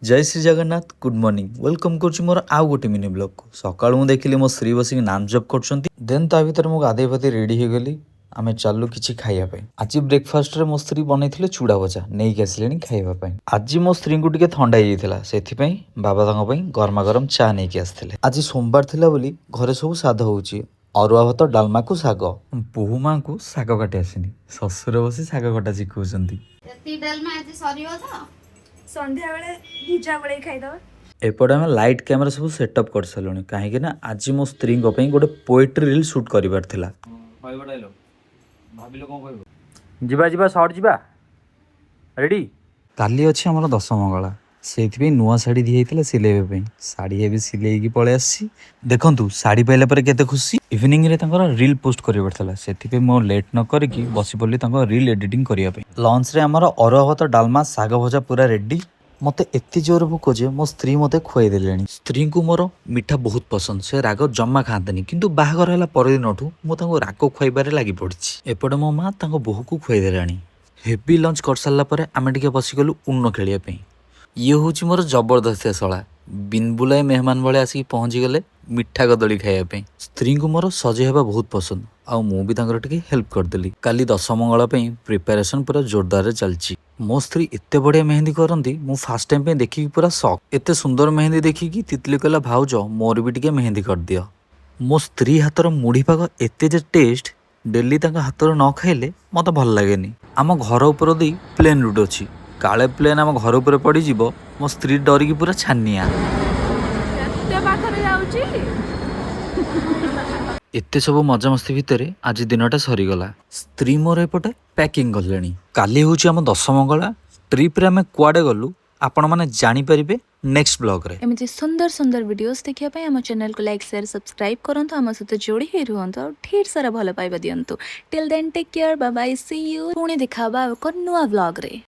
ଜୟ Shri Jagannath. Good morning. Welcome କରୁଛି ମୋର ଆଉ ଗୋଟେ ମିନି ବ୍ଲଗ୍କୁ। ସକାଳୁ ମୁଁ ଦେଖିଲି ମୋ ସ୍ତ୍ରୀ ବସିକି ନାମ ଜପ କରୁଛନ୍ତି। ଦେନ୍ ତା ଭିତରେ ମୁଁ ଗାଧେଇ ପାଧେଇ ରେଡ଼ି ହେଇଗଲି। ଆମେ ଚାଲୁ କିଛି ଖାଇବା ପାଇଁ। ଆଜି ବ୍ରେକଫାଷ୍ଟରେ ମୋ ସ୍ତ୍ରୀ ବନେଇଥିଲେ ଚୁଡ଼ା ଭଜା, ନେଇକି ଆସିଲେଣି ଖାଇବା ପାଇଁ। ଆଜି ମୋ ସ୍ତ୍ରୀଙ୍କୁ ଟିକେ ଥଣ୍ଡା ହେଇଯାଇଥିଲା, ସେଥିପାଇଁ ବାବା ତାଙ୍କ ପାଇଁ ଗରମା ଗରମ ଚା ନେଇକି ଆସିଥିଲେ। ଆଜି ସୋମବାର ଥିଲା ବୋଲି ଘରେ ସବୁ ସାଧା ହଉଛି, ଅରୁଆ ଭାତ, ଡାଲମାକୁ ଶାଗ। ବୋହୂ ମାଙ୍କୁ ଶାଗ କାଟି ଆସିନି, ଶ୍ୱଶୁର ବସି ଶାଗ କଟା ଶିଖଉଛନ୍ତି। ଏତିକି ଡାଲମା ଆଜି ସରିବ ତ? ସନ୍ଧ୍ୟାବେଳେ ଭୁଜା ଗୋଳେଇ ଖାଇଦବା। ଏପଟେ ଆମେ ଲାଇଟ୍ କ୍ୟାମେରା ସବୁ ସେଟଅପ୍ କରିସାରିଲୁଣି, କାହିଁକି ନା ଆଜି ମୋ ସ୍ତ୍ରୀଙ୍କ ପାଇଁ ଗୋଟେ ପୋଏଟ୍ରି ରିଲ୍ ସୁଟ୍ କରିବାର ଥିଲା। କହିବ ଡାଇଲଗ, ଭାବିଲ କ'ଣ କହିବ? ଯିବା ଯିବା, ସର୍ଟ ଯିବା, ରେଡ଼ି। କାଲି ଅଛି ଆମର ଦଶମଙ୍ଗଳା, ସେଇଥିପାଇଁ ନୂଆ ଶାଢ଼ୀ ଦିଆହେଇଥିଲା ସିଲେଇବା ପାଇଁ। ଶାଢ଼ୀ ଏବେ ସିଲେଇକି ପଳେଇ ଆସିଛି। ଦେଖନ୍ତୁ, ଶାଢ଼ୀ ପାଇଲା ପରେ କେତେ ଖୁସି। ଇଭିନିଂରେ ତାଙ୍କର ରିଲ୍ ପୋଷ୍ଟ କରିବାର ଥିଲା, ସେଥିପାଇଁ ମୁଁ ଲେଟ୍ ନ କରିକି ବସି ପଡ଼ିଲି ତାଙ୍କ ରିଲ୍ ଏଡିଟିଂ କରିବା ପାଇଁ। ଲଞ୍ଚରେ ଆମର ଅରୁଆ ଭାତ, ଡାଲମା, ଶାଗ ଭଜା ପୁରା ରେଡ଼ି। ମୋତେ ଏତେ ଜୋର ଭୋକ ଯେ ମୋ ସ୍ତ୍ରୀ ମୋତେ ଖୁଆଇ ଦେଲେଣି। ସ୍ତ୍ରୀଙ୍କୁ ମୋର ମିଠା ବହୁତ ପସନ୍ଦ, ସେ ରାଗ ଜମା ଖାଆନ୍ତିନି। କିନ୍ତୁ ବାହାଘର ହେଲା ପରଦିନଠୁ ମୁଁ ତାଙ୍କୁ ରାଗ ଖୁଆଇବାରେ ଲାଗି ପଡ଼ିଛି। ଏପଟେ ମୋ ମା ତାଙ୍କ ବୋହୂକୁ ଖୁଆଇ ଦେଲାଣି। ହେଭି ଲଞ୍ଚ କରିସାରିଲା ପରେ ଆମେ ଟିକେ ବସିଗଲୁ ଉନ ଖେଳିବା ପାଇଁ। ଇଏ ହେଉଛି ମୋର ଜବରଦସ୍ତିଆ ଶଳା, ବିନବୁଲାଏ ମେହମାନ ଭଳିଆ ଆସିକି ପହଞ୍ଚିଗଲେ ମିଠା କଦଳୀ ଖାଇବା ପାଇଁ। ସ୍ତ୍ରୀଙ୍କୁ ମୋର ସଜେଇ ହେବା ବହୁତ ପସନ୍ଦ, ଆଉ ମୁଁ ବି ତାଙ୍କର ଟିକେ ହେଲ୍ପ କରିଦେଲି। କାଲି ଦଶମଙ୍ଗଳା ପାଇଁ ପ୍ରିପାରେସନ୍ ପୁରା ଜୋରଦାରରେ ଚାଲିଛି। ମୋ ସ୍ତ୍ରୀ ଏତେ ବଢ଼ିଆ ମେହେନ୍ଦି କରନ୍ତି, ମୁଁ ଫାର୍ଷ୍ଟ ଟାଇମ୍ ପାଇଁ ଦେଖିକି ପୁରା ସକ୍। ଏତେ ସୁନ୍ଦର ମେହେନ୍ଦି ଦେଖିକି ତିତଲି କହିଲା, "ଭାଉଜ, ମୋର ବି ଟିକେ ମେହେନ୍ଦି କରିଦିଅ।" ମୋ ସ୍ତ୍ରୀ ହାତର ମୁଢ଼ି ପାଗ ଏତେ ଯେ ଟେଷ୍ଟ, ଡେଲି ତାଙ୍କ ହାତରୁ ନ ଖାଇଲେ ମୋତେ ଭଲ ଲାଗେନି। ଆମ ଘର ଉପର ଦେଇ ପ୍ଲେନ୍ ରୁଟ୍ ଅଛି, କାଳେ ପ୍ଲେନ୍ ଆମ ଘର ଉପରେ ପଡ଼ିଯିବ, ମୋ ସ୍ତ୍ରୀ ଡରିକି ପୁରା ଛାନିଆ। ଏତେ ପାଖରେ ଯାଉଛି। ଏତେ ସବୁ ମଜାମସ୍ତି ଭିତରେ ଆଜି ଦିନଟା ସରିଗଲା। ସ୍ତ୍ରୀ ମୋର ଏପଟେ ପ୍ୟାକିଂ କଲେଣି। କାଲି ହେଉଛି ଆମ ଦଶମଙ୍ଗଳା। ଟ୍ରିପ୍ରେ ଆମେ କୁଆଡ଼େ ଗଲୁ, ଆପଣମାନେ ଜାଣିପାରିବେ ନେକ୍ସଟ ବ୍ଲଗ୍ରେ। ଏମିତି ସୁନ୍ଦର ସୁନ୍ଦର ଭିଡ଼ିଓସ୍ ଦେଖିବା ପାଇଁ ଆମ ଚ୍ୟାନେଲକୁ ଲାଇକ୍, ସେୟାର, ସବସ୍କ୍ରାଇବ୍ କରନ୍ତୁ। ଆମ ସହିତ ଯୋଡ଼ି ହେଇ ରୁହନ୍ତୁ ଆଉ ଢେର ସାରା ଭଲ ପାଇବା ଦିଅନ୍ତୁ। Till then, take care, bye bye, see you. ପୁଣି ଦେଖା ହେବା ଆଉ ଏକ ନୂଆ ବ୍ଲଗ୍ରେ।